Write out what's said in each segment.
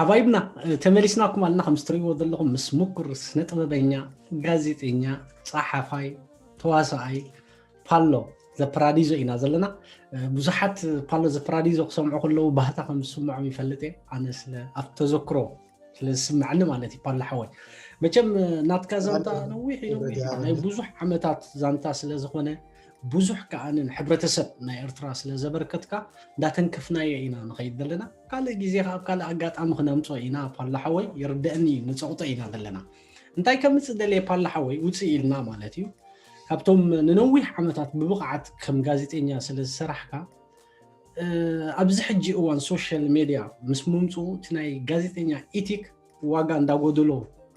ሓባይብና፣ ተመሊስናኩም ኣለና። ከም እትሪእዎ ዘለኹም ምስ ምኩር ስነ ጥበበኛ፣ ጋዜጠኛ፣ ጸሓፋይ፣ ተዋሳኣይ ፓሎ ዘፓራዲዞ ኢና ዘለና። ብዙሓት ፓሎ ዘፓራዲዞ ክሰምዑ ከለዉ ባህታ ከም ዝስምዖም ይፈልጥ እየ። ኣነ ስለ ኣብቲ ተዘክሮ ስለ ዝስምዐኒ ማለት እዩ። ፓሎ ሓወይ፣ መቸም ናትካ ዛንታ ነዊሕ እዩ፣ ነዊሕ እዩ። ናይ ብዙሕ ዓመታት ዛንታ ስለ ዝኾነ፣ ብዙሕ ከኣ ንሕብረተሰብ ናይ ኤርትራ ስለ ዘበርከትካ እንዳተንከፍናዮ ኢና ንኸይድ ዘለና። ካልእ ግዜ ከኣ ኣብ ካልእ ኣጋጣሚ ክነምጽኦ ኢና። ፓሎ ሓወይ፣ ይርደአኒ እዩ፣ ንጸቕጦ ኢና ዘለና። እንታይ ከምጽእ ደልየ ፓሎ ሓወይ፣ ውጽእ ኢልና ማለት እዩ። ካብቶም ንነዊሕ ዓመታት ብብቕዓት ከም ጋዜጠኛ ስለ ዝሰራሕካ፣ ኣብዚ ሕጂ እዋን ሶሻል ሜድያ ምስ ምምፅኡ እቲ ናይ ጋዜጠኛ ኢቲክ ዋጋ እንዳጎደሎ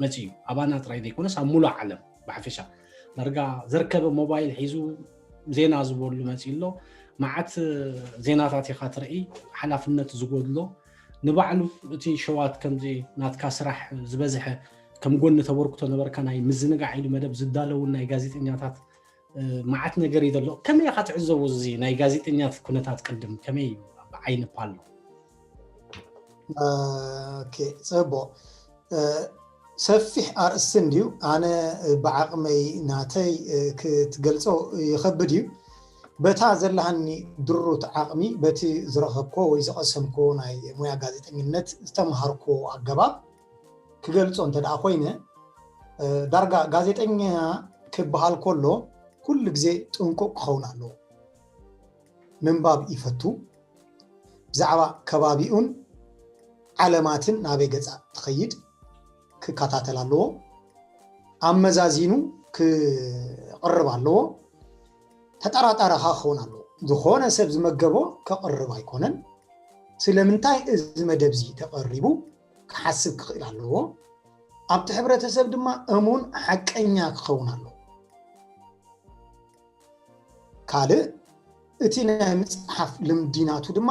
መፅዩ። ኣባና ጥራይ ዘይኮነስ ኣብ ሙሉእ ዓለም ብሓፈሻ። ዳርጋ ዘርከበ ሞባይል ሒዙ ዜና ዝበሉ መፅዩ ኣሎ። መዓት ዜናታት ኢኻ ትርኢ፣ ሓላፍነት ዝጎድሎ። ንባዕሉ እቲ ሸዋት ከምዚ ናትካ ስራሕ ዝበዝሐ ከም ጎኒ ተበርክቶ ነበርካ ናይ ምዝንጋዕ ኢሉ መደብ ዝዳለውን ናይ ጋዜጠኛታት መዓት ነገር እዩ ዘሎ። ከመይ ኢኻ ትዕዘቡ እዚ ናይ ጋዜጠኛት ኩነታት ቅድም ከመይ እዩ ብዓይኒ ፓሎ? ኦኬ፣ ጽቡቕ። ሰፊሕ ኣርእስቲ እንድዩ። ኣነ ብዓቕመይ ናተይ ክትገልጾ ይኸብድ እዩ። በታ ዘለሃኒ ድሩት ዓቕሚ፣ በቲ ዝረኸብኮ ወይ ዝቐሰምኮ ናይ ሙያ ጋዜጠኝነት ዝተምሃርኮ ኣገባብ ክገልጾ እንተ ደኣ ኮይነ፣ ዳርጋ ጋዜጠኛ ክበሃል ከሎ ኩሉ ግዜ ጥንቁቕ ክኸውን ኣለዎ። ምንባብ ይፈቱ። ብዛዕባ ከባቢኡን ዓለማትን ናበይ ገጻ ትኸይድ ክከታተል ኣለዎ። ኣመዛዚኑ ክቕርብ ኣለዎ። ተጠራጣሪ ኸኣ ክኸውን ኣለዎ። ዝኾነ ሰብ ዝመገቦ ከቕርብ ኣይኮነን። ስለምንታይ እዚ መደብ እዚ ተቐሪቡ ክሓስብ ክኽእል ኣለዎ። ኣብቲ ሕብረተሰብ ድማ እሙን ሓቀኛ ክኸውን ኣለዎ። ካልእ እቲ ናይ ምፅሓፍ ልምዲ ናቱ ድማ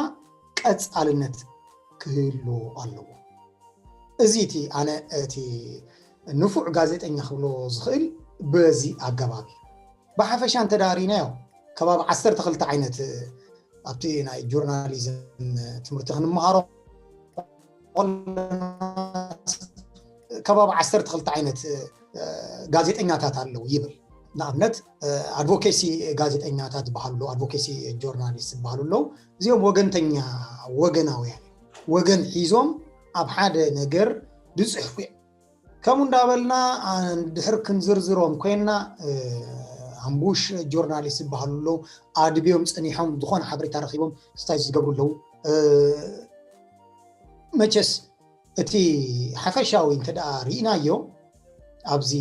ቀፃልነት ክህልዎ ኣለዎ። እዚ እቲ ኣነ እቲ ንፉዕ ጋዜጠኛ ክብሎ ዝኽእል በዚ ኣገባብ እዩ። ብሓፈሻ እንተዳሪናዮ ከባቢ ዓሰርተ ክልተ ዓይነት ኣብቲ ናይ ጆርናሊዝም ትምህርቲ ክንመሃሮ ከባቢ ዓሰርተ ክልተ ዓይነት ጋዜጠኛታት ኣለዉ ይብል። ንኣብነት ኣድቮኬሲ ጋዜጠኛታት ዝበሃሉ ኣለዉ፣ ኣድቮኬሲ ጆርናሊስት ዝበሃሉ ኣለዉ። እዚኦም ወገንተኛ፣ ወገናውያን፣ ወገን ሒዞም ኣብ ሓደ ነገር ዝፅሕፉ እዮም። ከምኡ እንዳበልና ድሕር ክንዝርዝሮም ኮይንና ኣምቡሽ ጆርናሊስት ዝበሃሉ ኣለዉ። ኣድብዮም ፀኒሖም ዝኾነ ሓበሬታ ረኺቦም ስታይ ዝገብሩ ኣለዉ። መቸስ እቲ ሓፈሻዊ እንተ ደኣ ርኢናዮ ኣብዚ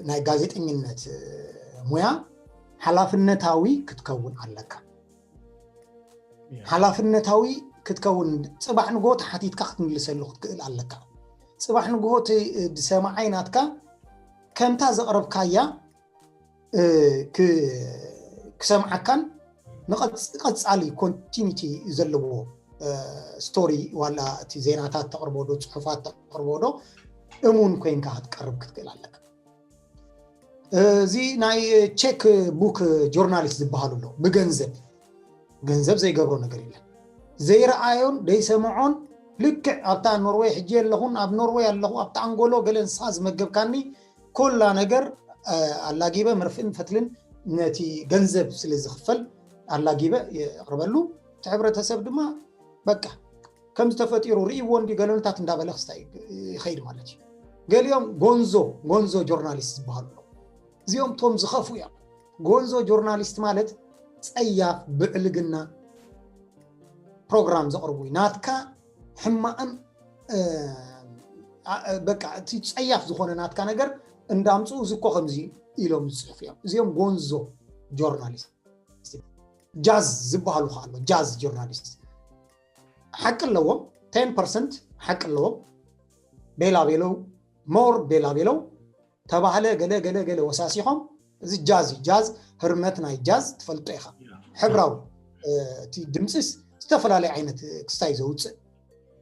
ናይ ጋዜጠኝነት ሙያ ሓላፍነታዊ ክትከውን ኣለካ። ሓላፍነታዊ ክትከውን፣ ፅባሕ ንግሆ ተሓቲትካ ክትምልሰሉ ክትክእል ኣለካ። ፅባሕ ንግሆ እቲ ሰማዓይ ናትካ ከምታ ዘቕረብካያ ክሰምዓካን ንቐፃሊ ኮንቲኒቲ ዘለዎ ስቶሪ ዋላ እቲ ዜናታት ተቕርቦ ዶ ፅሑፋት ተቕርቦ ዶ እሙን ኮይንካ ክትቀርብ ክትክእል ኣለካ። እዚ ናይ ቼክ ቡክ ጆርናሊስት ዝበሃሉ ኣሎ። ብገንዘብ ገንዘብ ዘይገብሮ ነገር የለን። ዘይረኣዮን ዘይሰምዖን ልክዕ ኣብታ ኖርወይ ሕጂ የለኹን፣ ኣብ ኖርወይ ኣለኹ፣ ኣብታ ኣንጎሎ ገለ ንስኻ ዝመገብካኒ ኮላ ነገር ኣላጊበ መርፍእን ፈትልን ነቲ ገንዘብ ስለ ዝኽፈል ኣላጊበ የቕርበሉ። እቲ ሕብረተሰብ ድማ በቃ ከምዚ ተፈጢሩ ርእይዎ እንዲ ገለንታት እንዳበለ ክስታይ ይኸይድ ማለት እዩ። ገሊኦም ጎንዞ ጎንዞ ጆርናሊስት ዝበሃሉ ኣለዉ። እዚኦም ቶም ዝኸፉ እዮም። ጎንዞ ጆርናሊስት ማለት ጸያፍ ብዕልግና ፕሮግራም ዘቕርቡ እዩ። ናትካ ሕማቕን በቃ እቲ ጸያፍ ዝኾነ ናትካ ነገር እንዳምፅኡ እዚ እኮ ከምዚ ኢሎም ዝፅሕፉ እዮም። እዚኦም ጎንዞ ጆርናሊስት። ጃዝ ዝበሃሉ ከ ኣሎ፣ ጃዝ ጆርናሊስት ሓቂ ኣለዎም። ቴን ፐርሰንት ሓቂ ኣለዎም። ቤላ ቤለው ሞር ቤላ ቤለው ተባህለ ገለ ገለ ገለ ወሳሲኾም። እዚ ጃዝ እዩ። ጃዝ ህርመት ናይ ጃዝ ትፈልጦ ኢኻ። ሕብራዊ እቲ ድምፅስ ዝተፈላለየ ዓይነት ክስታይ ዘውፅእ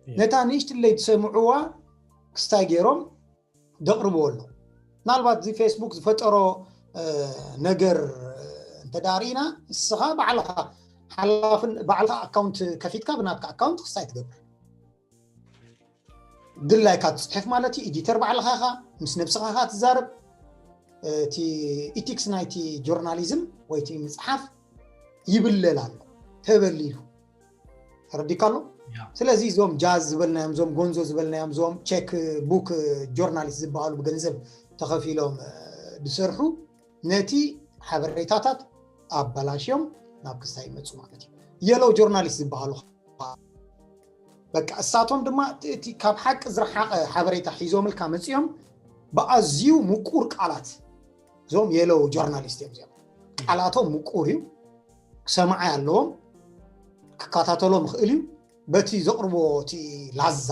ነታ ንእሽትለይ ትሰምዕዋ ክስታይ ገይሮም ደቕርብዎ ኣሎ። ምናልባት እዚ ፌስቡክ ዝፈጠሮ ነገር እንተዳሪና እስኻ ባዕልኻ ሓላፍን ባዕልኻ ኣካውንት ከፊትካ ብናትካ ኣካውንት ክስታይ ትገብር። ድላይካ ትፅሕፍ ማለት እዩ። ኤዲተር ባዕልኻ ኢኻ፣ ምስ ነብስኻ ኢኻ ትዛረብ። እቲ ኢቲክስ ናይቲ ጆርናሊዝም ወይ እቲ ምፅሓፍ ይብለል ኣሎ፣ ተበሊሉ። ተረዲካ ኣሎ። ስለዚ እዞም ጃዝ ዝበልናዮም፣ እዞም ጎንዞ ዝበልናዮም፣ እዞም ቼክ ቡክ ጆርናሊስት ዝበሃሉ ብገንዘብ ተኸፊሎም ዝሰርሑ ነቲ ሓበሬታታት ኣበላሽዮም ናብ ክስታይ ይመፁ ማለት እዩ። የሎው ጆርናሊስት ዝበሃሉ በቃ እሳቶም ድማ እቲ ካብ ሓቂ ዝረሓቐ ሓበሬታ ሒዞምልካ መፂኦም ብኣዝዩ ምቁር ቃላት። እዞም የሎው ጆርናሊስት እዮም እዚኦም። ቃላቶም ምቁር እዩ፣ ሰማዓይ ኣለዎም፣ ክከታተሎም ይኽእል እዩ። በቲ ዘቕርቦ እቲ ላዛ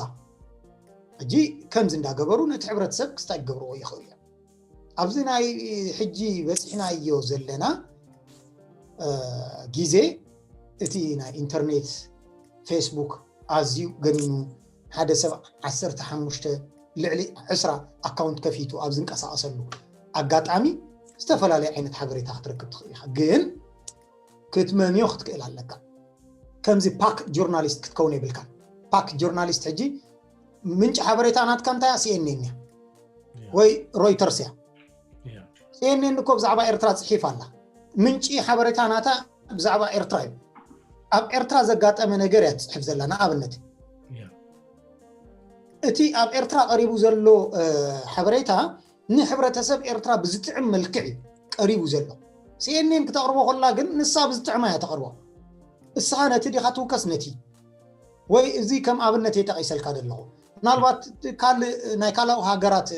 ሕጂ ከምዚ እንዳገበሩ ነቲ ሕብረተሰብ ክስታይ ክገብርዎ ይኽእሉ እዮም። ኣብዚ ናይ ሕጂ በፂሕናዮ ዘለና ግዜ እቲ ናይ ኢንተርኔት፣ ፌስቡክ ኣዝዩ ገኒኑ፣ ሓደ ሰብ ዓሰርተ ሓሙሽተ ልዕሊ ዕስራ ኣካውንት ከፊቱ ኣብ ዝንቀሳቐሰሉ ኣጋጣሚ ዝተፈላለየ ዓይነት ሓበሬታ ክትረክብ ትኽእል ኢኻ። ግን ክትመምዮ ክትክእል ኣለካ። ከምዚ ፓክ ጆርናሊስት ክትከውን የብልካ። ፓክ ጆርናሊስት ሕጂ ምንጭ ሓበሬታ ናትካ እንታይ? ሲኤንኤን እያ ወይ ሮይተርስ እያ። ሲኤንኤን እኮ ብዛዕባ ኤርትራ ፅሒፍ ኣላ። ምንጪ ሓበሬታ ናታ ብዛዕባ ኤርትራ እዩ። ኣብ ኤርትራ ዘጋጠመ ነገር እያ ትፅሕፍ ዘላ። ንኣብነት እቲ ኣብ ኤርትራ ቀሪቡ ዘሎ ሓበሬታ ንሕብረተሰብ ኤርትራ ብዝጥዕም መልክዕ እዩ ቀሪቡ ዘሎ። ሲኤንኤን ክተቕርቦ ከላ ግን ንሳ ብዝጥዕማ እያ ተቕርቦ። እስኻ ነቲ ዲኻ ትውከስ ነቲ? ወይ እዚ ከም ኣብነት እየ ጠቒሰልካ ዘለኹ። ምናልባት ካልእ ናይ ካልኣት ሃገራት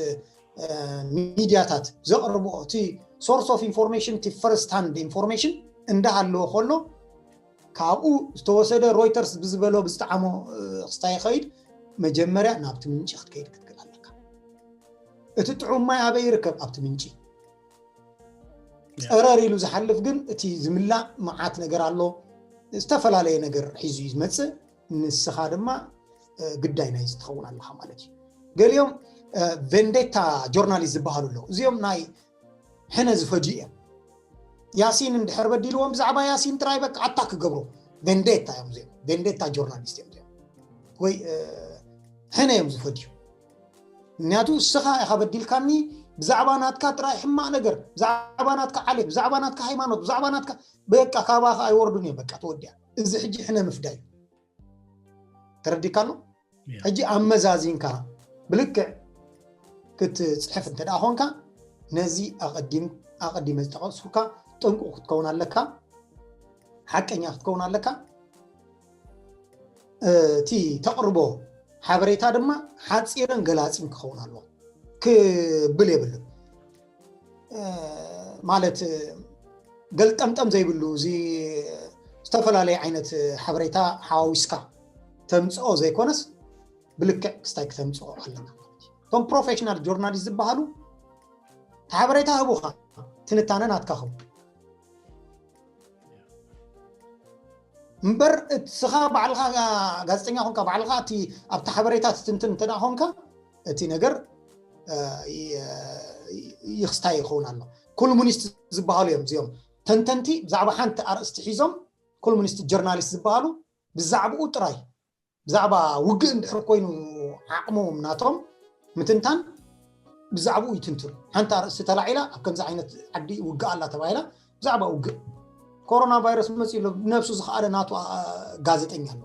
ሚድያታት ዘቕርቦ እቲ ሶርስ ኦፍ ኢንፎርሜሽን፣ እቲ ፈርስት ሃንድ ኢንፎርሜሽን እንዳሃለወ ከሎ ካብኡ ዝተወሰደ ሮይተርስ ብዝበሎ ብዝጠዓሞ ክስታይ ይኸይድ። መጀመርያ ናብቲ ምንጪ ክትከይድ ክትክእል ኣለካ። እቲ ጥዑም ማይ ኣበይ ይርከብ? ኣብቲ ምንጪ። ጸረር ኢሉ ዝሓልፍ ግን እቲ ዝምላእ መዓት ነገር ኣሎ፣ ዝተፈላለየ ነገር ሒዙ እዩ ዝመጽእ። ንስኻ ድማ ግዳይ ናይዚ ትኸውን ኣለኻ ማለት እዩ። ገሊኦም ቬንዴታ ጆርናሊስት ዝበሃሉ ኣለዉ። እዚኦም ናይ ሕነ ዝፈድዩ እዮም። ያሲን እንድሕር በዲልዎም ብዛዕባ ያሲን ጥራይ በቃ ኣታክ ክገብሩ። ቬንዴታ እዮም እዚኦም። ቬንዴታ ጆርናሊስት እዮም እዚኦም። ወይ ሕነ እዮም ዝፈድዩ። ምክንያቱ እስኻ ኢኻ በዲልካኒ፣ ብዛዕባ ናትካ ጥራይ ሕማቕ ነገር፣ ብዛዕባ ናትካ ዓሌት፣ ብዛዕባ ናትካ ሃይማኖት፣ ብዛዕባ ናትካ በቃ ካባኻ ኣይወርዱን እዮም። በቃ ተወዲያ። እዚ ሕጂ ሕነ ምፍዳይ እዩ። ተረዲካ ኣሎ። ሕጂ ኣመዛዚንካ ብልክዕ ክትፅሕፍ እንተ ደኣ ኾንካ ነዚ ኣቐዲም ኣቐዲመ ዝጠቐስኩካ ጥንቁቕ ክትከውን ኣለካ፣ ሓቀኛ ክትከውን ኣለካ። እቲ ተቕርቦ ሓበሬታ ድማ ሓፂርን ገላፂን ክኸውን ኣለዎ። ክብል የብሉን ማለት ገልጠምጠም ዘይብሉ እዚ ዝተፈላለየ ዓይነት ሓበሬታ ሓዋዊስካ ተምፅኦ ዘይኮነስ ብልክዕ ክስታይ ክተምፅኦ ኣለካ። እቶም ፕሮፌሽናል ጆርናሊስት ዝበሃሉ ሓበሬታ ህቡኻ ትንታነ ናትካ ኸውን እምበር እስኻ ባዕልኻ ጋዜጠኛ ኮንካ ባዕልኻ እቲ ኣብቲ ሓበሬታ ትትንትን እንተ ኮንካ እቲ ነገር ይኽስታይ ይኸውን ኣሎ። ኮሉሚኒስት ዝበሃሉ እዮም እዚኦም ተንተንቲ ብዛዕባ ሓንቲ ኣርእስቲ ሒዞም ኮሉሚኒስት ጀርናሊስት ዝበሃሉ ብዛዕባኡ ጥራይ ብዛዕባ ውግእ እንድሕር ኮይኑ ዓቕሞም ናቶም ምትንታን ብዛዕባኡ ይትንትኑ። ሓንቲ ኣርእስቲ ተላዒላ ኣብ ከምዚ ዓይነት ዓዲ ውግእ ኣላ ተባሂላ ብዛዕባ ውግእ ኮሮና ቫይረስ መፅኡ ኣሎ ነብሱ ዝኸኣለ ናቱ ጋዜጠኛ ኣሎ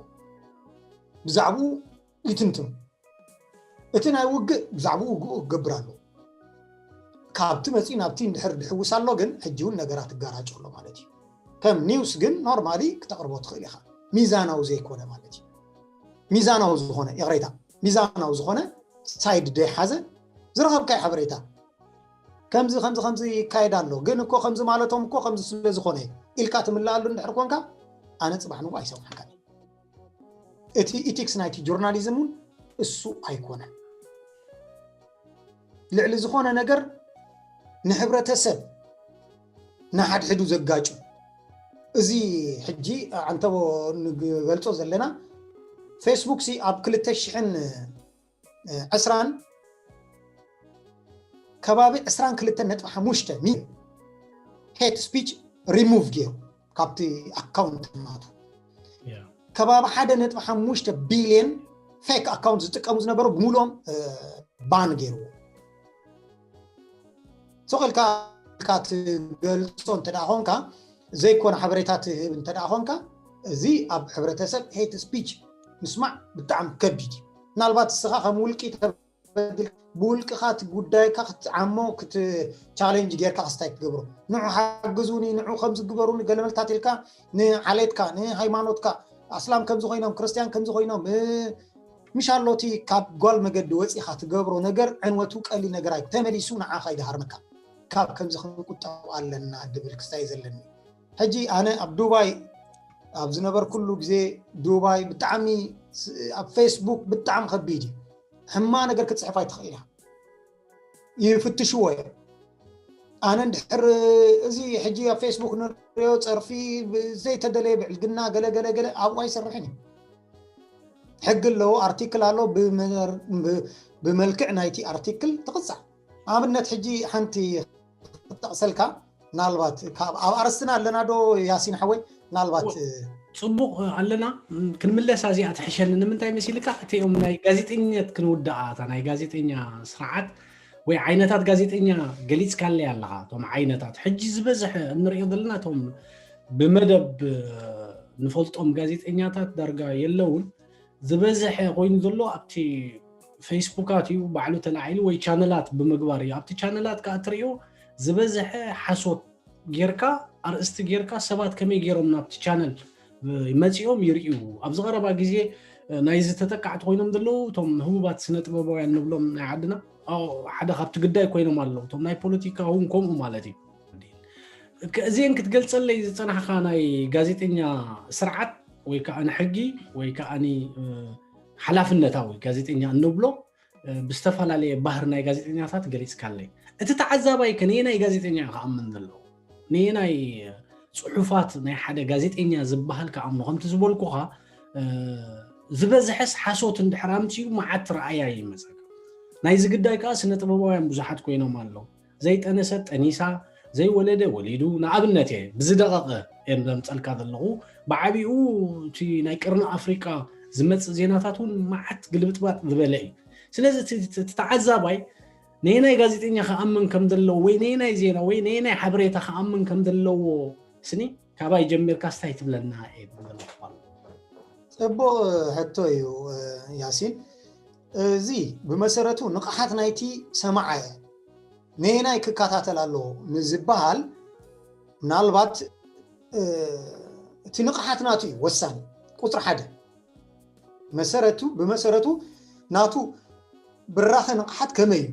ብዛዕባኡ ይትንትኑ። እቲ ናይ ውግእ ብዛዕባኡ ውግኡ ክገብር ኣሎ። ካብቲ መፅኡ ናብቲ እንድሕር ድሕውስ ኣሎ ግን ሕጂ እውን ነገራት ይጋራጮ ኣሎ ማለት እዩ። ከም ኒውስ ግን ኖርማሊ ክተቕርቦ ትኽእል ኢኻ። ሚዛናዊ ዘይኮነ ማለት እዩ። ሚዛናዊ ዝኾነ ይቕሬታ፣ ሚዛናዊ ዝኾነ ሳይድ ዘይሓዘ ዝረኸብካዮ ሓበሬታ ከምዚ ከምዚ ከምዚ ይካየድ ኣሎ ግን እኮ ከምዚ ማለቶም እኮ ከምዚ ስለ ዝኾነ ኢልካ ትምልኣሉ እንድሕር ኮንካ ኣነ ፅባሕ ንግሆ ኣይሰምዓካን። እቲ ኢቲክስ ናይቲ ጆርናሊዝም እውን እሱ ኣይኮነን። ልዕሊ ዝኾነ ነገር ንሕብረተሰብ ንሓድሕዱ ዘጋጩ እዚ ሕጂ ኣንተቦ ንገልጾ ዘለና ፌስቡክ ሲ ኣብ ክልተ ሽሕን ዕስራን ከባቢ ዕስራን ክልተን ነጥቢ ሓሙሽተ ሚልዮን ሄት ስፒች ሪሙቭ ገይሩ ካብቲ ኣካውንት ናቱ ከባቢ ሓደ ነጥቢ ሓሙሽተ ቢልዮን ፌክ ኣካውንት ዝጥቀሙ ዝነበሩ ብምሉኦም ባን ገይርዎ። ሱቕ ኢልካ ኢልካ ትገልጾ እንተ ደኣ ኾንካ፣ ዘይኮነ ሓበሬታ ትህብ እንተ ደኣ ኾንካ፣ እዚ ኣብ ሕብረተሰብ ሄት ስፒች ምስማዕ ብጣዕሚ ከቢድ እዩ። ምናልባት እስኻ ከም ውልቂ ተበዲል፣ ብውልቅኻ እቲ ጉዳይካ ክትዓሞ ክትቻሌንጅ ጌርካ ክስታይ ትገብሮ፣ ንዑ ሓግዙኒ፣ ንዑ ከምዚ ግበሩኒ፣ ገለመልታት ኢልካ ንዓሌትካ፣ ንሃይማኖትካ፣ ኣስላም ከምዚ ኮይኖም፣ ክርስትያን ከምዚ ኮይኖም፣ ምሽ ኣሎ እቲ ካብ ጓል መገዲ ወፂኻ ትገብሮ ነገር ዕንወቱ ቀሊል ነገር ኣይ ተመሊሱ ንዓኻ ይድሃርመካ። ካብ ከምዚ ክንቁጠብ ኣለና ድብል ክስታይ ዘለኒ። ሕጂ ኣነ ኣብ ዱባይ ኣብ ዝነበርኩሉ ግዜ፣ ዱባይ ብጣዕሚ ስ- ኣብ ፌስቡክ ብጣዕሚ ከቢድ እዩ። ሕማ ነገር ክትፅሕፍ ኣይትኽእል እያ፣ ይፍትሽዎ እዮም። ኣነ እንድሕር እዚ ሕጂ ኣብ ፌስቡክ ንሪኦ ፀርፊ ዘይተደለየ ብዕልግና ገለ ገለ ገለ ኣብኡ ኣይሰርሕን እዩ። ሕጊ ኣለዎ፣ ኣርቲክል ኣሎ፣ ብመር- ብ- ብመልክዕ ናይቲ ኣርቲክል ትቕፃዕ። ኣብነት ሕጂ ሓንቲ ክጠቕሰልካ፣ ምናልባት ካብ ኣብ ኣርስትና ኣለና ዶ ያሲን ሓወይ? ምናልባት ፅቡቕ ኣለና። ክንምለሳ እዚኣ ትሕሸኒ። ንምንታይ መሲልካ? እቲኦም ናይ ጋዜጠኛት ክንውድኣ፣ እታ ናይ ጋዜጠኛ ስርዓት ወይ ዓይነታት ጋዜጠኛ ገሊፅካለይ ኣለኻ። እቶም ዓይነታት ሕጂ ዝበዝሐ እንሪኦ ዘለና እቶም ብመደብ ንፈልጦም ጋዜጠኛታት ዳርጋ የለውን። ዝበዝሐ ኮይኑ ዘሎ ኣብቲ ፌስቡካት እዩ ባዕሉ ተላዒሉ ወይ ቻነላት ብምግባር እዩ። ኣብቲ ቻነላት ከዓ እትሪኦ ዝበዝሐ ሓሶት ጌርካ፣ ኣርእስቲ ጌርካ፣ ሰባት ከመይ ጌሮም ናብቲ ቻነል መፂኦም ይርእዩ። ኣብዚ ቀረባ ግዜ ናይዚ ተጠቃዕቲ ኮይኖም ዘለዉ እቶም ህቡባት ስነ ጥበባውያን ንብሎም ናይ ዓድና ሓደ ካብቲ ግዳይ ኮይኖም ኣለዉ። እቶም ናይ ፖለቲካ እውን ከምኡ ማለት እዩ። እዚአን ክትገልፀለይ ዝፀናሕካ ናይ ጋዜጠኛ ስርዓት ወይ ከዓ ንሕጊ ወይ ከዓ ሓላፍነታዊ ጋዜጠኛ እንብሎ ብዝተፈላለየ ባህሪ ናይ ጋዜጠኛታት ገሊፅካለይ። እቲ ተዓዛባይ ከ ነየናይ ጋዜጠኛ ክኣምን ዘለዎ? ነየናይ ፅሑፋት ናይ ሓደ ጋዜጠኛ ዝበሃል ክኣምኖ? ከምቲ ዝበልኩኻ ዝበዝሐስ ሓሶት እንድሕር ኣምፅኡ መዓት ረኣያ ይመፀካ። ናይዚ ግዳይ ከዓ ስነ ጥበባውያን ብዙሓት ኮይኖም ኣለዉ። ዘይጠነሰት ጠኒሳ፣ ዘይወለደ ወሊዱ። ንኣብነት እየ ብዝደቐቐ እየ ዘምፀልካ ዘለኹ። ብዓቢኡ እቲ ናይ ቅርኒ ኣፍሪቃ ዝመፅእ ዜናታት እውን መዓት ግልብጥባጥ ዝበለ እዩ። ስለዚ እቲ ተዓዛባይ ነየናይ ጋዜጠኛ ክኣምን ከም ዘለዎ ወይ ነየናይ ዜና ወይ ነየናይ ሓበሬታ ክኣምን ከም ዘለዎ ስኒ ካባይ ጀሚርካ ስታይ ትብለና እየ ዘለኹ። ፅቡቕ ሕቶ እዩ ያሲን። እዚ ብመሰረቱ ንቕሓት ናይቲ ሰማዓየ ነየናይ ክከታተል ኣለዎ ንዝበሃል ምናልባት እቲ ንቕሓት ናቱ እዩ ወሳኒ። ቁፅሪ ሓደ መሰረቱ ብመሰረቱ ናቱ ብራኸ ንቕሓት ከመይ እዩ?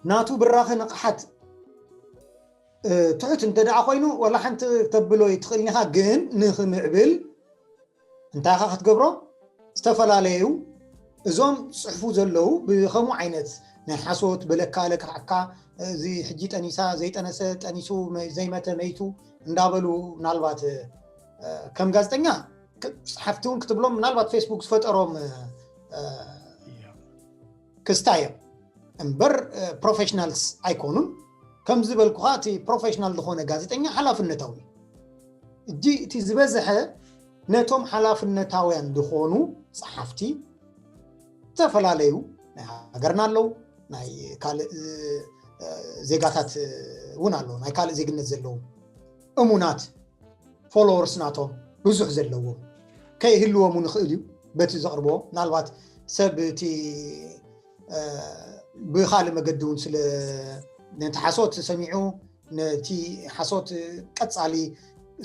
ናቱ ብራኸ ንቕሓት ትሑት እንተ ደኣ ኮይኑ ዋላ ሓንቲ ተብሎ ይትኽእልኒኻ፣ ግን ንኽምዕብል እንታይ ኢኻ ክትገብሮ? ዝተፈላለዩ እዞም ዝፅሕፉ ዘለዉ ብኸምኡ ዓይነት ናይ ሓሶት በለካ ለካዕካ፣ እዚ ሕጂ ጠኒሳ ዘይጠነሰ ጠኒሱ ዘይመተ መይቱ እንዳበሉ ምናልባት ከም ጋዜጠኛ ጸሓፍቲ እውን ክትብሎም ምናልባት ፌስቡክ ዝፈጠሮም ክስታ እዮም እምበር ፕሮፌሽናልስ ኣይኮኑን። ከም ዝበልኩኻ እቲ ፕሮፌሽናል ዝኾነ ጋዜጠኛ ሓላፍነታዊ እዩ። እጂ እቲ ዝበዝሐ ነቶም ሓላፍነታውያን ዝኾኑ ጸሓፍቲ ዝተፈላለዩ ናይ ሃገርና ኣለዉ፣ ናይ ካልእ ዜጋታት እውን ኣለዉ፣ ናይ ካልእ ዜግነት ዘለዎም እሙናት ፎሎወርስ ናቶም ብዙሕ ዘለዎም ከይህልዎም ንኽእል እዩ። በቲ ዘቕርቦ ምናልባት ሰብ እቲ ብኻልእ መገዲ እውን ስለ ነቲ ሓሶት ሰሚዑ ነቲ ሓሶት ቀጻሊ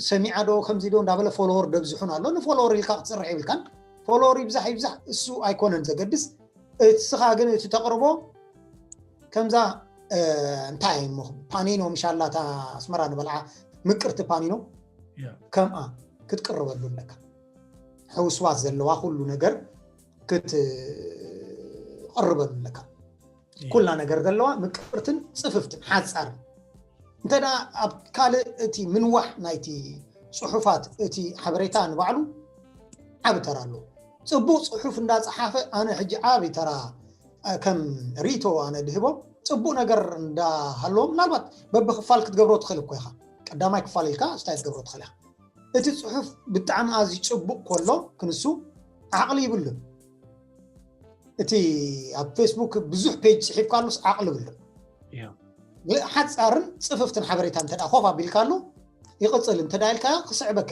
ሰሚዓ ዶ ከምዚ ዶ እንዳበለ ፎሎወር ደብዝሑን ኣሎ። ንፎሎወር ኢልካ ክትፅርሕ ይብልካን። ፎሎወር ይብዛሕ ይብዛሕ እሱ ኣይኮነን ዘገድስ። እስኻ ግን እቲ ተቕርቦ ከምዛ እንታይ እሞ ፓኒኖ ምሻላታ ኣስመራ ንበልዓ ምቅርቲ ፓኒኖ ከምኣ ክትቅርበሉ ኣለካ። ሕውስዋስ ዘለዋ ኩሉ ነገር ክትቕርበሉ ኣለካ። ኩላ ነገር ዘለዋ ምቅርትን ፅፍፍትን ሓፃርን። እንተ ደኣ ኣብ ካልእ እቲ ምንዋሕ ናይቲ ፅሑፋት እቲ ሓበሬታ ንባዕሉ ዓቢ ተራ ኣለዎ። ፅቡቕ ፅሑፍ እንዳፀሓፈ ኣነ ሕጂ ዓቢ ተራ ከም ሪቶ ኣነ ድህቦ። ፅቡቕ ነገር እንዳሃለዎ ምናልባት በብክፋል ክትገብሮ ትኽእል እኮ ኢኻ። ቀዳማይ ክፋል ኢልካ ስታይ ክትገብሮ ትኽእል ኢኻ። እቲ ፅሑፍ ብጣዕሚ ኣዝዩ ፅቡቕ ከሎ ክንሱ ዓቕሊ ይብሉን። እቲ ኣብ ፌስቡክ ብዙሕ ፔጅ ጽሒፍካሉስ ዓቕሊ ይብሉን። ሓጻርን ጽፍፍትን ሓበሬታ እንተ ኮፍ ኣቢልካሉ ይቕጽል እንተ ኢልካ ክስዕበከ።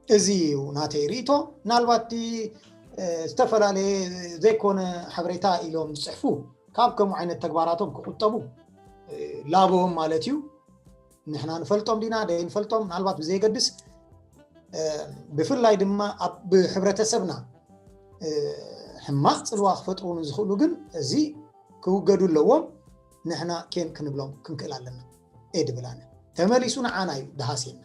እዚ እዩ ናተይ ርእቶ። ምናልባት ዝተፈላለየ ዘይኮነ ሓበሬታ ኢሎም ዝጽሕፉ ካብ ከምኡ ዓይነት ተግባራቶም ክቁጠቡ ላቦም ማለት እዩ። ንሕና ንፈልጦም ዲና ደይንፈልጦም ምናልባት ብዘየገድስ፣ ብፍላይ ድማ ኣብ ብሕብረተሰብና ሕማቕ ጽልዋ ክፈጥሩ ንዝኽእሉ ግን እዚ ክውገዱ ኣለዎም። ንሕና ኬን ክንብሎም ክንክእል ኣለና። ኤድብላነ ተመሊሱ ንዓና እዩ ድሃስየና።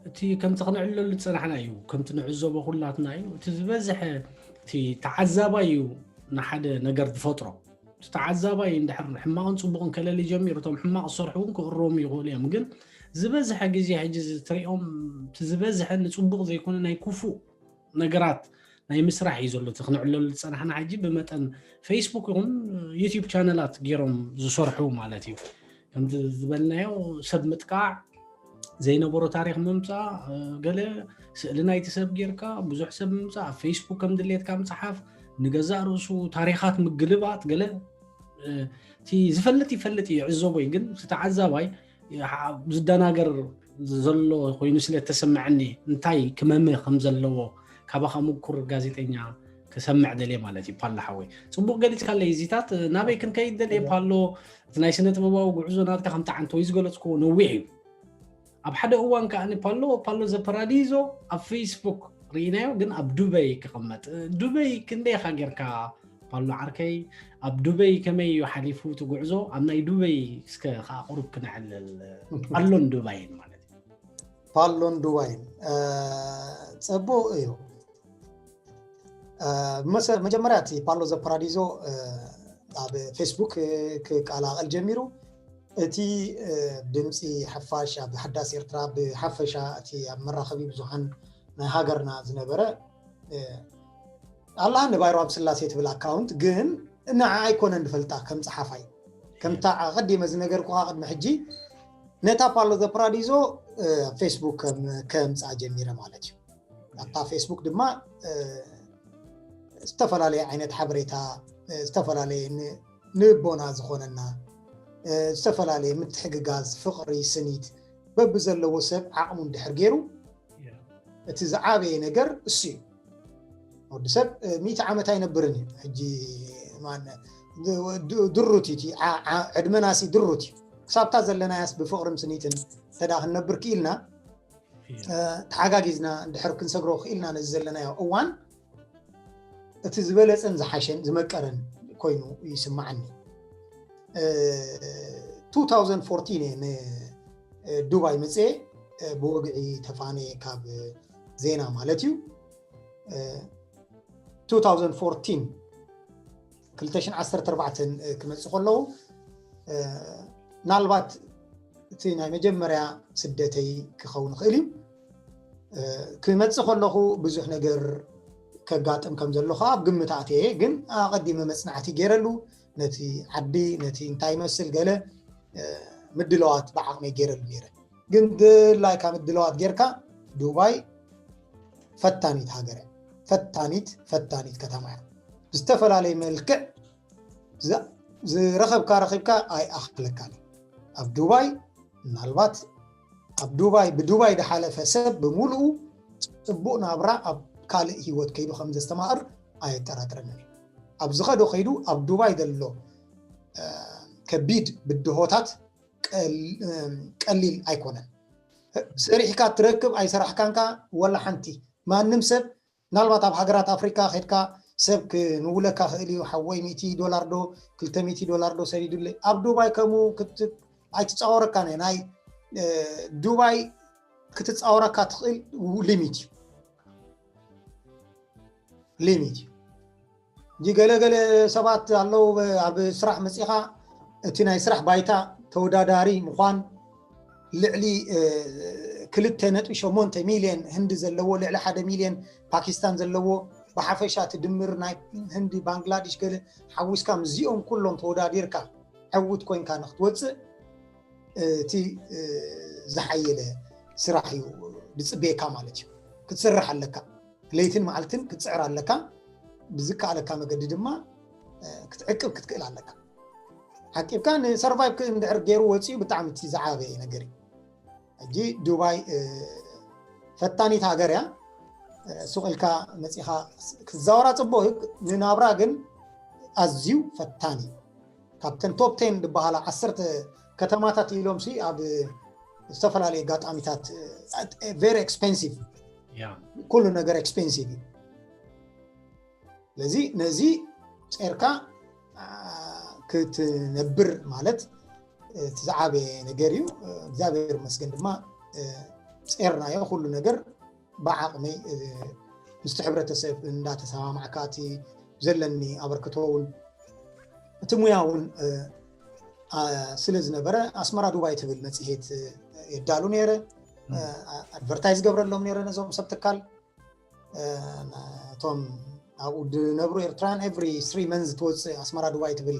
እቲ ከምቲ ክንዕለሉ ዝፀናሕና እዩ። ከምቲ ንዕዘቦ ኩላትና እዩ። እቲ ዝበዝሐ እቲ ተዓዛባይ እዩ ንሓደ ነገር ዝፈጥሮ። እቲ ተዓዛባይ እንድሕር ሕማቕን ፅቡቕን ከለሊ ጀሚሩ እቶም ሕማቕ ዝሰርሑ እውን ክእረሙ ይኽእሉ እዮም። ግን ዝበዝሐ ግዜ ሕጂ ትሪኦም እቲ ዝበዝሐ ንፅቡቕ ዘይኮነ ናይ ክፉእ ነገራት ናይ ምስራሕ እዩ ዘሎ። እቲ ክንዕለሉ ዝፀናሕና ሕጂ ብመጠን ፌስቡክ ይኹን ዩቲዩብ ቻነላት ገይሮም ዝሰርሑ ማለት እዩ። ከምቲ ዝበልናዮ ሰብ ምጥቃዕ፣ ዘይነበሮ ታሪክ ምምፃእ፣ ገለ ስእሊ ናይቲ ሰብ ጌርካ ብዙሕ ሰብ ምምፃእ፣ ኣብ ፌስቡክ ከም ድሌትካ ምፅሓፍ፣ ንገዛእ ርእሱ ታሪካት ምግልባጥ ገለ እቲ ዝፈልጥ ይፈልጥ እዩ ይዕዘቦ እዩ። ግን እቲ ተዓዛባይ ዝደናገር ዘሎ ኮይኑ ስለ ተሰምዐኒ እንታይ ክመመ ከም ዘለዎ ካባኻ ምኩር ጋዜጠኛ ክሰምዕ ደልየ ማለት እዩ። ፓሎ ሓወይ ፅቡቅ ገሊፅካለይ። እዚታት ናበይ ክንከይድ ደልየ ፓሎ፣ እቲ ናይ ስነ ጥበባዊ ጉዕዞ ናትካ ከምቲ ዓንተወይ ዝገለፅክዎ ነዊሕ እዩ። ኣብ ሓደ እዋን ከዓ ፓሎ ፓሎ ዘ ፓራዲዞ ኣብ ፌስቡክ ርኢናዮ፣ ግን ኣብ ዱበይ ክቕመጥ። ዱበይ ክንደይ ኢኻ ጌርካ ፓሎ ዓርከይ? ኣብ ዱበይ ከመይ እዩ ሓሊፉ እቲ ጉዕዞ? ኣብ ናይ ዱበይ እስከ ከዓ ቁሩብ ክነዕልል። ፓሎን ዱባይን ማለት እዩ። ፓሎን ዱባይን። እ፣ ጽቡቕ እዩ። እ፣ መሰ-፣ መጀመርያ እቲ ፓሎ ዘ ፓራዲዞ፣ እ፣ ኣብ ፌስቡክ ክቀላቐል ጀሚሩ። እቲ፣ እ፣ ድምፂ ሓፋሽ ኣብ ሓዳስ ኤርትራ ብሓፈሻ እቲ ኣብ መራኸቢ ብዙሃን ናይ ሃገርና ዝነበረ፣ እ፣ ኣላ ንባይሮ ኣብ ስላሴ ትብል ኣካውንት ግን ንዓ ኣይኮነን ዝፈልጣ ከም ጸሓፋይ። ከምታ ኣቐዲመ ዝነገርኩኻ ቅድሚ ሕጂ ነታ ፓሎ ዘ ፓራዲዞ፣ እ፣ ፌስቡክ ከም-፣ ከምጽኣ ጀሚረ ማለት እዩ። ኣብታ ፌስቡክ ድማ፣ እ፣ ዝተፈላለየ ዓይነት ሓበሬታ፣ እ፣ ዝተፈላለየ ን-፣ ንቦና ዝኾነና፣ እ፣ ዝተፈላለየ ምትሕግጋዝ፣ ፍቕሪ፣ ስኒት በብዘለዎ ሰብ ዓቕሙ እንድሕር ገይሩ፣ እቲ ዝዓበየ ነገር እሱ እዩ። ወዲ ሰብ፣ እ፣ ሚእቲ ዓመት ኣይነብርን እዩ። ሕጂ ማን ድ-፣ ድ-፣ ድሩት እዩ እቲ ዓ-፣ ዓ-፣ ዕድመናሲ ድሩት እዩ። ክሳብታ ዘለናያስ ብፍቕርን ስኒትን እንተ ደኣ ክንነብር ክኢልና፣ እ፣ ተሓጋጊዝና እንድሕር ክንሰግሮ ክኢልና ነዚ ዘለናዮ እዋን እቲ ዝበለጸን ዝሓሸን ዝመቀረን ኮይኑ ይስምዓኒ። እ፣ ቱ ታውዘንድ ፎርቲን እየ ን-፣ እ፣ ዱባይ መጽየ፣ እ፣ ብወግዒ ተፋነየ ካብ ዜና ማለት እዩ። እ፣ ቱ ታውዘንድ ፎርቲን፣ ክልተ ሽሕን ዓሰርተ ኣርባዕተን፣ እ፣ ክመጽእ ከለዉ፣ እ፣ ምናልባት እቲ ናይ መጀመርያ ስደተይ ክኸውን ይኽእል እዩ። እ፣ ክመጽእ ከለኹ ብዙሕ ነገር ከጋጥም ከም ዘሎ ከዓ ኣብ ግምት ኣትየ፣ ግን ኣቐዲመ መጽናዕቲ ገይረሉ፣ ነቲ ዓዲ፣ ነቲ እንታይ ይመስል ገለ፣ እ፣ ምድለዋት ብዓቕመይ ገይረሉ ነይረ። ግን ድላይካ ምድለዋት ጌርካ፣ ዱባይ ፈታኒት ሃገር እያ። ፈታኒት፣ ፈታኒት ከተማ እያ። ብዝተፈላለየ መልክዕ ዝ-፣ ዝረኸብካ ረኺብካ ኣይኣኽለካን እዩ። ኣብ ዱባይ ምናልባት ኣብ ዱባይ፣ ብዱባይ ዝሓለፈ ሰብ ብምሉኡ ጽቡቕ ናብራ ኣብ ካልእ ህይወት ከይዱ ከም ዘስተማቕር ኣየጠራጥረንን እዩ። ኣብ ዝኸዶ ከይዱ ኣብ ዱባይ ዘሎ፣ እ፣ ከቢድ ብድሆታት ቀል-፣ እ፣ ቀሊል ኣይኮነን። ሰሪሕካ ትረክብ ኣይሰራሕካንካ ወላ ሓንቲ። ማንም ሰብ ምናልባት ኣብ ሃገራት ኣፍሪካ ከድካ ሰብ ክንውለካ ክእል እዩ። ሓወይ ሚእቲ ዶላር ዶ ክልተ ሚእቲ ዶላር ዶ ሰዲዱለይ። ኣብ ዱባይ ከምኡ ክት-፣ ኣይትፃወረካን እየ። ናይ፣ እ፣ ዱባይ ክትፃወረካ ትኽእል ሊሚት እዩ። ሊሚት እዩ። እንጂ ገለ ገለ ሰባት ኣለዉ፣ ኣብ ስራሕ መፂኻ እቲ ናይ ስራሕ ባይታ ተወዳዳሪ ምዃን ልዕሊ፣ እ፣ ክልተ ነጥቢ ሸሞንተ ሚልዮን ህንዲ ዘለዎ፣ ልዕሊ ሓደ ሚልዮን ፓኪስታን ዘለዎ፣ ብሓፈሻ እቲ ድምር ናይ ህንዲ፣ ባንግላዴሽ ገለ ሓዊስካ ምስዚኦም ኩሎም ተወዳዲርካ ዕዉት ኮይንካ ንክትወፅእ፣ እ፣ እቲ፣ እ፣ ዝሓየለ ስራሕ እዩ ዝፅበየካ ማለት እዩ። ክትሰርሕ ኣለካ፣ ለይትን መዓልትን ክትፅዕር ኣለካ። ብዝከኣለካ መገዲ ድማ ክትዕቅብ ክትክእል ኣለካ። ዓቂብካ ንሰርቫይቭ እንድሕር ገይሩ ወፂኡ ብጣዕሚ እቲ ዝዓበየ ነገር እዩ። ሕጂ ዱባይ ፈታኒት ሃገር እያ። ሱቕ ኢልካ መፂኻ ክትዛወራ ፅቡቕ እዩ፣ ንናብራ ግን ኣዝዩ ፈታኒ። ካብተን ቶፕ ቴን ዝበሃላ ዓሰርተ ከተማታት ኢሎም ሲ ኣብ ዝተፈላለዩ ኣጋጣሚታት very expensive፣ ኩሉ ነገር ኤክስፔንሲቭ እዩ። ስለዚ ነዚ ጸርካ ክትነብር ማለት እቲ ዝዓበየ ነገር እዩ። እግዚኣብሔር ይመስገን ድማ ጸርናዮ ኩሉ ነገር ብዓቕመይ ምስቲ ሕብረተሰብ እንዳተሰማማዕካ እቲ ዘለኒ ኣበርክቶ እውን እቲ ሙያ እውን ስለ ዝነበረ ኣስመራ ዱባይ ትብል መጽሔት የዳሉ ነይረ። ኣድቨርታይዝ ገብረሎም ነይረ ነዞም ሰብ ትካል። እቶም ኣብኡ ዝነብሩ ኤርትራውያን ኤቭሪ ስሪ መንዝ ትወፅእ ኣስመራ ዱባይ ትብል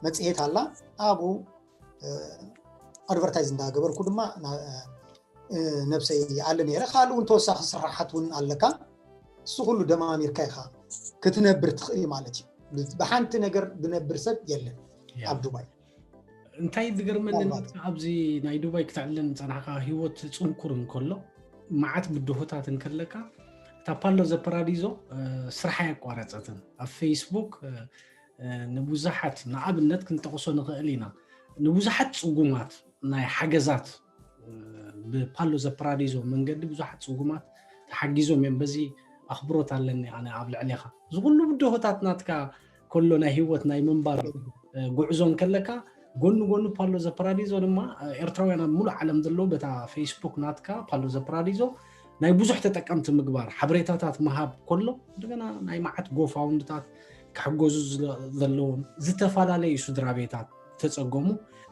መጽሔት ኣላ። ኣብኡ ኣድቨርታይዝ እንዳገበርኩ ድማ ነብሰይ ይኣሊ ነይረ። ካልእ እውን ተወሳኺ ስራሓት እውን ኣለካ። እሱ ኩሉ ደማሚርካ ኢኻ ክትነብር ትኽእል ማለት እዩ። ብሓንቲ ነገር ዝነብር ሰብ የለን ኣብ ዱባይ። እንታይ ዝገርመኒ ናትካ ኣብዚ ናይ ዱባይ ክትዕልን ጸናሕካ ህይወት ጽንኩር እንከሎ መዓት ብድሆታት እንከለካ እታ ፓሎ ዘፐራዲዞ ስርሓ ያቋረጸትን ኣብ ፌስቡክ ንብዙሓት ንኣብነት ክንጠቕሶ ንኽእል ኢና ንብዙሓት ጽጉማት ናይ ሓገዛት ብፓሎ ዘፐራዲዞ መንገዲ ብዙሓት ጽጉማት ተሓጊዞም እዮም። በዚ ኣኽብሮት ኣለኒ ኣነ ኣብ ልዕሌኻ። እዚ ኩሉ ብድሆታት ናትካ ከሎ ናይ ህይወት ናይ ምንባር ጉዕዞ እንከለካ ጎኒ ጎኒ ፓሎ ዘፐራዲዞ ድማ ኤርትራውያን ኣብ ሙሉእ ዓለም ዘለዉ በታ ፌስቡክ ናትካ ፓሎ ዘፐራዲዞ ናይ ብዙሕ ተጠቀምቲ ምግባር ሓበሬታታት ምሃብ ከሎ እንደገና ናይ መዓት ጎፋውንድታት ክሕገዙ ዘለዎም ዝተፈላለዩ ስድራ ቤታት ተጸገሙ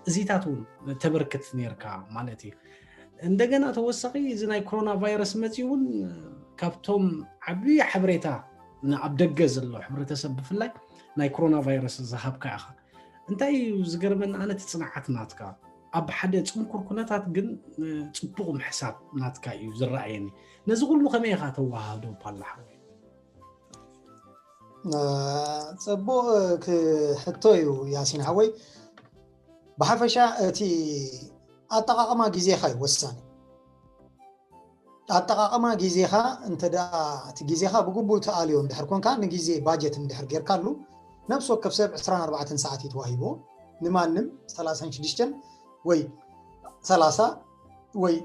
እዚታት እውን ተበርክት ነርካ ማለት እዩ። እንደገና ተወሳኺ እዚ ናይ ኮሮና ቫይረስ መፂ እውን ካብቶም ዓብዪ ሓበሬታ ንኣብ ደገ ዘሎ ሕብረተሰብ ብፍላይ ናይ ኮሮና ቫይረስ ዝሃብካ ኢኻ። እንታይ እዩ ዝገርመኒ ኣነ እቲ ፅንዓት ናትካ ኣብ ሓደ ፅንኩር ኩነታት ግን ፅቡቕ ምሕሳብ ናትካ እዩ ዝረኣየኒ። ነዚ ኩሉ ከመይ ኢኻ ተወሃዶ ፓላ ሓወይ? ፅቡቕ ክሕቶ እዩ ያሲን ሓወይ። ብሓፈሻ እቲ ኣጠቓቕማ ግዜኻ እዩ ወሳኒ። ኣጠቓቕማ ግዜኻ እንተ ደኣ እቲ ግዜኻ ብግቡእ ትኣልዮ እንድሕር ኮንካ ንግዜ ባጀት እንድሕር ጌርካሉ ነብሲ ወከፍ ሰብ ዕስራን ኣርባዕተን ሰዓት እዩ ተዋሂብዎ። ንማንም ሰላሳን ሽዱሽተን ወይ ሰላሳ ወይ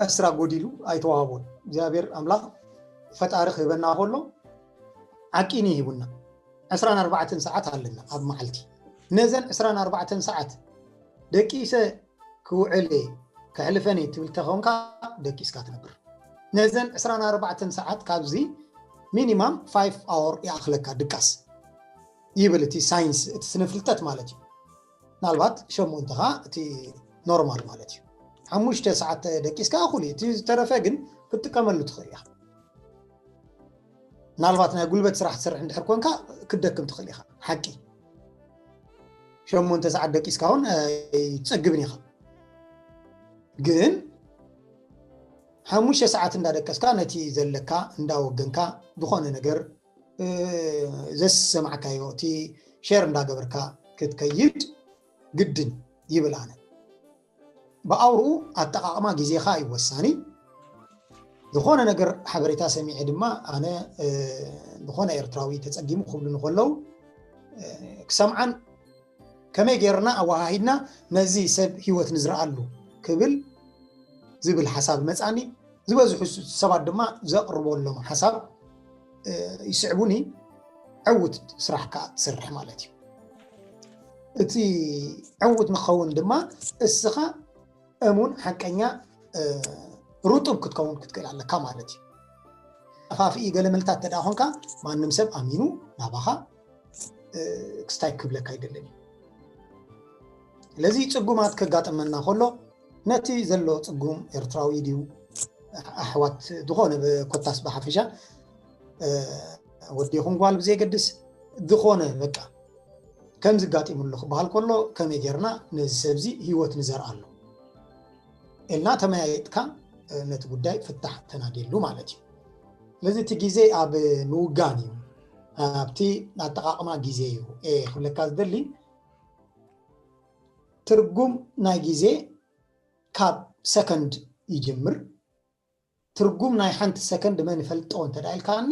ዕስራ ጎዲሉ ኣይተዋህቦን። እግዚኣብሔር ኣምላኽ ፈጣሪ ክህበና ከሎ ዓቂኒ ሂቡና። ዕስራን ኣርባዕተን ሰዓት ኣለና ኣብ መዓልቲ። ነዘን ዕስራን ኣርባዕተን ሰዓት ደቂሰ ክውዕል እየ ከሕልፈን እየ ትብል ተኾንካ ደቂስካ ትነብር። ነዘን ዕስራን ኣርባዕተን ሰዓት ካብዚ ሚኒማም ፋይቭ ኣወር ይኣኽለካ ድቃስ ይብል እቲ ሳይንስ እቲ ስነ ፍልጠት ማለት እዩ። ምናልባት ሸሞንተ ኸዓ እቲ ኖርማል ማለት እዩ። ሓሙሽተ ሰዓት ደቂስካ እኹል እዩ። እቲ ዝተረፈ ግን ክትጥቀመሉ ትኽእል ኢኻ። ምናልባት ናይ ጉልበት ስራሕ ትሰርሕ እንድሕር ኮንካ ክትደክም ትኽእል ኢኻ። ሓቂ ሸሞንተ ሰዓት ደቂስካ እውን ኣይትፀግብን ኢኻ። ግን ሓሙሽተ ሰዓት እንዳደቀስካ ነቲ ዘለካ እንዳወገንካ ዝኾነ ነገር ዘሰማዕካዮ እቲ ሸር እንዳገበርካ ክትከይድ ግድን ይብል ኣነ። ብኣውርኡ ኣጠቓቕማ ግዜኻ እዩ ወሳኒ። ዝኾነ ነገር ሓበሬታ ሰሚዐ ድማ ኣነ ዝኾነ ኤርትራዊ ተፀጊሙ ክብሉ ንከለዉ ክሰምዓን ከመይ ገይርና ኣወሃሂድና ነዚ ሰብ ህይወት ንዝረኣሉ ክብል ዝብል ሓሳብ መፃኒ። ዝበዝሑ ሰባት ድማ ዘቕርበሎም ሓሳብ ይስዕቡኒ። ዕውት ስራሕ ከዓ ትሰርሕ ማለት እዩ። እቲ ዕውት ንኸውን ድማ እስኻ እሙን ሓቀኛ ርጡብ ክትከውን ክትክእል ኣለካ ማለት እዩ። ኣፋፍኢ ገለ መልታት ተዳ ኮንካ ማንም ሰብ ኣሚኑ ናባኻ ክስታይ ክብለካ ኣይደለን እዩ። ስለዚ ፅጉማት ከጋጥመና ከሎ ነቲ ዘሎ ፅጉም ኤርትራዊ ድዩ ኣሕዋት ዝኾነ ኮታስ ብሓፈሻ ወዲ ይኹን ጓል ብዘየገድስ ዝኾነ በቃ ከም ዝጋጢሙ ኣሎ ክበሃል ከሎ ከመይ ጌርና ነዚ ሰብዚ ህይወት ንዘርኣሉ ኢልና ተመያየጥካ ነቲ ጉዳይ ፍታሕ ተናድየሉ ማለት እዩ። ስለዚ እቲ ግዜ ኣብ ምውጋን እዩ፣ ኣብቲ ኣጠቓቕማ ግዜ እዩ ክብለካ ዝደሊ። ትርጉም ናይ ግዜ ካብ ሰከንድ ይጅምር። ትርጉም ናይ ሓንቲ ሰከንድ መን ይፈልጦ እንተ ኢልካኒ፣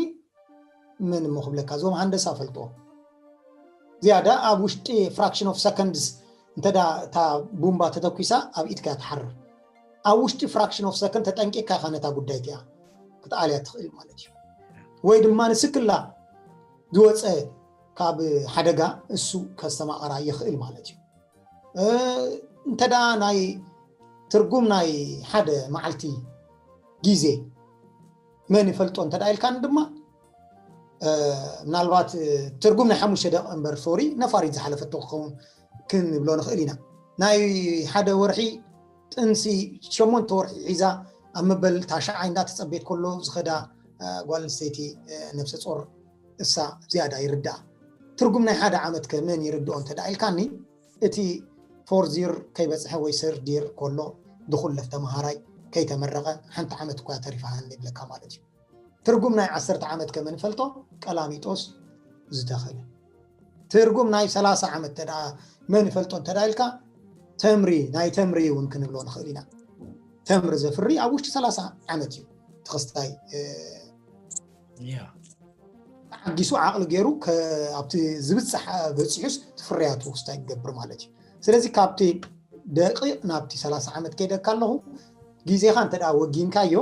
መን እሞ ክብለካ፣ እዞም ሃንደሳ ፈልጦ። ዝያዳ ኣብ ውሽጢ fraction of seconds እንተ እታ ቡምባ ተተኩሳ ኣብ ኢድካ ትሓርር። ኣብ ውሽጢ fraction of second ተጠንቂካ ኢኻ ነታ ጉዳይ እቲኣ ክትኣልያ ትኽእል ማለት እዩ። ወይ ድማ ንስክላ ዝወፀ ካብ ሓደጋ እሱ ከስተማቐራ ይኽእል ማለት እዩ። እንተ ደኣ ናይ ትርጉም ናይ ሓደ መዓልቲ ግዜ መን ይፈልጦ እንተ ኢልካን ድማ፣ ምናልባት ትርጉም ናይ ሓሙሽተ ደቂ እምበር፣ ሶሪ፣ ነፋሪት ዝሓለፈቶ ክኸውን ክንብሎ ንኽእል ኢና። ናይ ሓደ ወርሒ ጥንሲ ሸሞንተ ወርሒ ሒዛ ኣብ መበል ታሽዓይ እንዳተጸበየት ከሎ ዝኸዳ ጓል ኣንስተይቲ ነፍሰ ጾር እሳ ዝያዳ ይርዳእ። ትርጉም ናይ ሓደ ዓመት ከ መን ይርድኦ እንተ ኢልካኒ፣ እቲ ፎርዝ ይር ከይበጽሐ ወይ ሰርድ ይር ከሎ ድኹለፍ ተመሃራይ ከይተመረቐ ሓንቲ ዓመት እኳ ተሪፋ ሃኒ ይብለካ ማለት እዩ። ትርጉም ናይ ዓሰርተ ዓመት ከ መን ይፈልጦ? ቀላሚጦስ ዝተኸለ። ትርጉም ናይ ሰላሳ ዓመት ተዳ መን ይፈልጦ እንተ ኢልካ፣ ተምሪ፣ ናይ ተምሪ እውን ክንብሎ ንኽእል ኢና። ተምሪ ዘፍሪ ኣብ ውሽጢ ሰላሳ ዓመት እዩ ትኽስታይ ተዓጊሱ ዓቕሊ ገይሩ ኣብቲ ዝብፅሕ በፂሑስ ትፍርያቱ ክስታይ ክገብር ማለት እዩ። ስለዚ ካብቲ ደቂቕ ናብቲ ሰላሳ ዓመት ከይደካ ኣለኹ፣ ግዜኻ እንተ ወጊንካዮ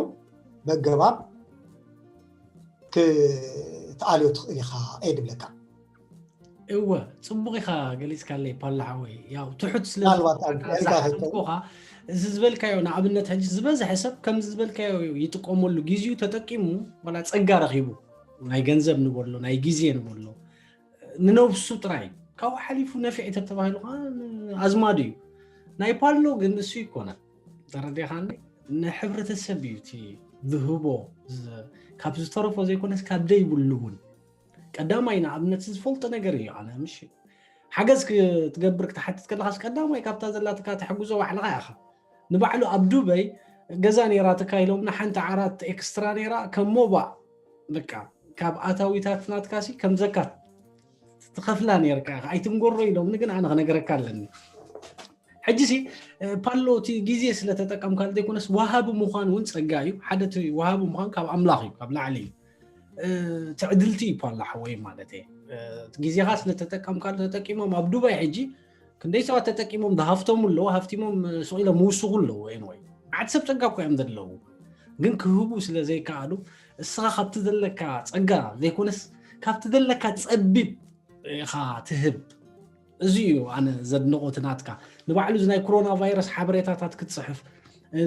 በገባብ ክትኣልዮ ትኽእል ኢኻ እየ ድብለካ። እወ፣ ፅቡቕ ኢኻ ገሊፅካለይ ፓላ ሓወይ። ያው ትሑት ስለዝኮኻ እዚ ዝበልካዮ፣ ንኣብነት ሕጂ ዝበዝሐ ሰብ ከምዚ ዝበልካዮ ይጥቀመሉ፣ ግዜኡ ተጠቂሙ ዋላ ፀጋ ረኺቡ፣ ናይ ገንዘብ ንበሎ ናይ ግዜ ንበሎ ንነብሱ ጥራይ ካብኡ ሓሊፉ ነፊዒ ተተባሂሉ ከዓ ኣዝማዱ እዩ። ናይ ፓሎ ግን እሱ ይኮነ ተረዲኻኒ፣ ንሕብረተሰብ እዩ እቲ ዝህቦ፣ ካብ ዝተረፎ ዘይኮነስ ካብ ደይብሉ እውን። ቀዳማይ ንኣብነት ዝፈልጦ ነገር እዩ። ኣነ ምሽ ሓገዝ ክትገብር ክትሓትት ከለኻስ ቀዳማይ ካብታ ዘላትካ ተሕግዞ ባዕልኻ ኢኻ። ንባዕሉ ኣብ ዱበይ ገዛ ነይራትካ ኢሎም ንሓንቲ ዓራት ኤክስትራ ነይራ ከም ሞባእ በቃ ካብ ኣታዊታት ናትካሲ ከም ዘካት ትኸፍላ ነይርካ ኢኻ፣ ኣይትንጎሮ ኢሎምኒ፣ ግን ኣነ ክነገረካ ኣለኒ። ሕጂ ሲ ፓሎ እቲ ግዜ ስለተጠቀምካሉ ዘይኮነስ ወሃቢ ምዃን እውን ጸጋ እዩ። ሓደ እቲ ወሃቢ ምዃን ካብ ኣምላኽ እዩ፣ ካብ ላዕሊ እዩ። ትዕድልቲ እዩ ፓሎ ሓወይ ማለት እየ። ግዜኻ ስለተጠቀምካሉ ተጠቂሞም ኣብ ዱባይ ሕጂ ክንደይ ሰባት ተጠቂሞም ዝሃፍተሙ ኣለዉ፣ ሃፍቲሞም ስቕ ኢሎም ምውስኹ ኣለዉ። ወይ ወይ ዓድ ሰብ ጸጋ እኮ እዮም ዘለዉ፣ ግን ክህቡ ስለ ዘይከኣሉ እስኻ ካብቲ ዘለካ ጸጋ ዘይኮነስ ካብቲ ዘለካ ጸቢብ ኢኻ ትህብ። እዚ እዩ ኣነ ዘድንቆ እቲ ናትካ። ንባዕሉ እዚ ናይ ኮሮና ቫይረስ ሓበሬታታት ክትጽሕፍ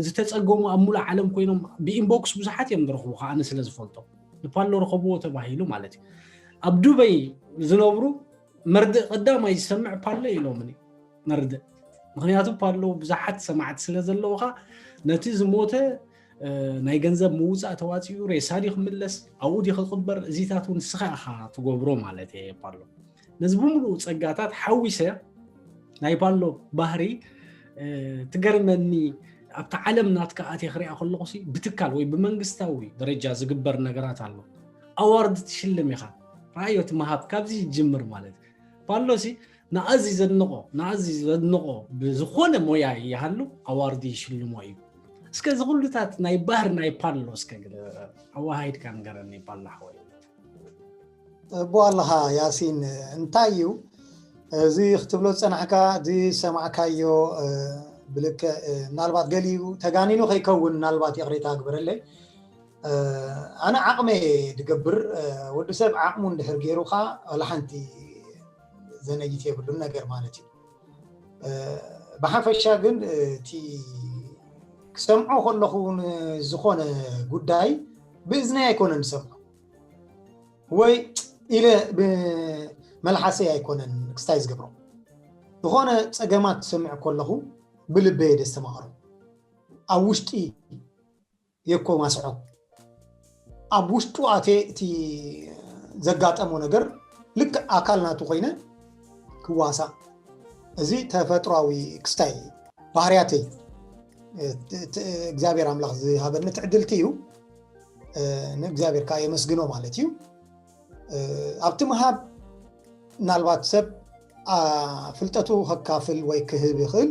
ዝተጸገሙ ኣብ ሙሉእ ዓለም ኮይኖም ብኢንቦክስ ብዙሓት እዮም ዝረኽቡ፣ ከኣ ኣነ ስለ ዝፈልጦ ንፓሎ ረኸብዎ ተባሂሉ ማለት እዩ። ኣብ ዱበይ ዝነብሩ መርድእ ቀዳማይ ዝሰምዕ ፓሎ ኢሎምኒ መርድእ። ምክንያቱ ፓሎ ብዙሓት ሰማዕቲ ስለ ዘለውኻ ነቲ ዝሞተ ናይ ገንዘብ ምውፃእ ተዋፂኡ ሬሳ ድዩ ክምለስ ኣብኡ ድዩ ክቅበር እዚታት እውን ንስኻ ኢኻ ትገብሮ ማለት እየ ፓሎ። ነዚ ብምሉኡ ፀጋታት ሓዊሰ ናይ ፓሎ ባህሪ ትገርመኒ። ኣብቲ ዓለም ናትካ ኣትየ ክሪኣ ከለኹ ሲ ብትካል ወይ ብመንግስታዊ ደረጃ ዝግበር ነገራት ኣሎ። ኣዋርድ ትሽልም ኢኻ። ረኣዮ እቲ ምሃብ ካብዚ ይጅምር ማለት እዩ። ፓሎ ሲ ንኣዚ ዘድንቆ ንኣዚ ዘድንቆ ብዝኾነ ሞያ ይሃሉ ኣዋርድ ይሽልሞ እዩ። እስከ እዚ ኩሉታት ናይ ባህር ናይ ፓሎ እስከ ኣዋሃይድካ ንገረኒ ፓሎ ሓወይ። እቦ ኣለኻ ያሲን፣ እንታይ እዩ እዚ ክትብሎ ዝጸናሕካ? ዝሰማዕካዮ ብልክዕ ምናልባት ገሊኡ ተጋኒኑ ከይከውን ምናልባት ይቕሬታ ግበረለይ። ኣነ ዓቕመ ድገብር፣ ወዲ ሰብ ዓቕሙ እንድሕር ገይሩ ኸዓ ዋላ ሓንቲ ዘነይት የብሉን ነገር ማለት እዩ። ብሓፈሻ ግን እቲ ክሰምዖ ከለኹ ዝኾነ ጉዳይ ብእዝነይ ኣይኮነን ዝሰምዖ ወይ ኢለ ብመልሓሰይ ኣይኮነን ክስታይ ዝገብሮ። ዝኾነ ፀገማት ክሰምዕ ከለኹ ብልበየ ደስተማቕሮ ኣብ ውሽጢ የኮማስዖ። ኣብ ውሽጡ ኣትየ እቲ ዘጋጠሞ ነገር ልክዕ ኣካል ናቱ ኮይነ ክዋሳእ። እዚ ተፈጥሯዊ ክስታይ ባህርያተይ። እግዚኣብሔር ኣምላኽ ዝሃበኒ ትዕድልቲ እዩ። ንእግዚኣብሔር ከዓ የመስግኖ ማለት እዩ። ኣብቲ ምሃብ ምናልባት ሰብ ፍልጠቱ ከካፍል ወይ ክህብ ይኽእል፣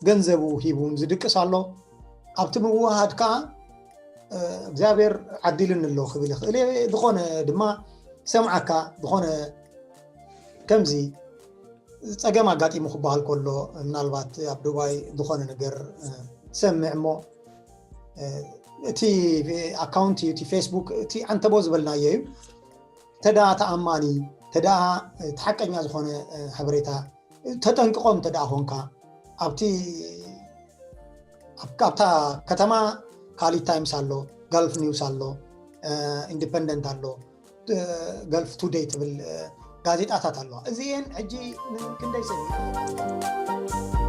ገንዘቡ ሂቡን ዝድቅስ ኣሎ። ኣብቲ ምውሃድ ከዓ እግዚኣብሔር ዓዲልን ኣሎ ክብል ይኽእል እየ። ዝኾነ ድማ ሰምዓካ ዝኾነ ከምዚ ፀገም ኣጋጢሙ ክበሃል ከሎ ምናልባት ኣብ ዱባይ ዝኾነ ነገር ትሰምዕ እሞ እቲ ኣካውንት እዩ፣ እቲ ፌስቡክ፣ እቲ ዓንተቦ ዝበልናዮ እዩ። ተዳ ተኣማኒ፣ ተዳ እቲ ሓቀኛ ዝኾነ ሓበሬታ ተጠንቅቖም ተዳ ኾንካ ኣብቲ ኣብታ ከተማ ካሊድ ታይምስ ኣሎ፣ ጋልፍ ኒውስ ኣሎ፣ ኢንዲፐንደንት ኣሎ፣ ገልፍ ቱደይ ትብል ጋዜጣታት ኣለዋ። እዚአን ሕጂ ክንደይ ሰብ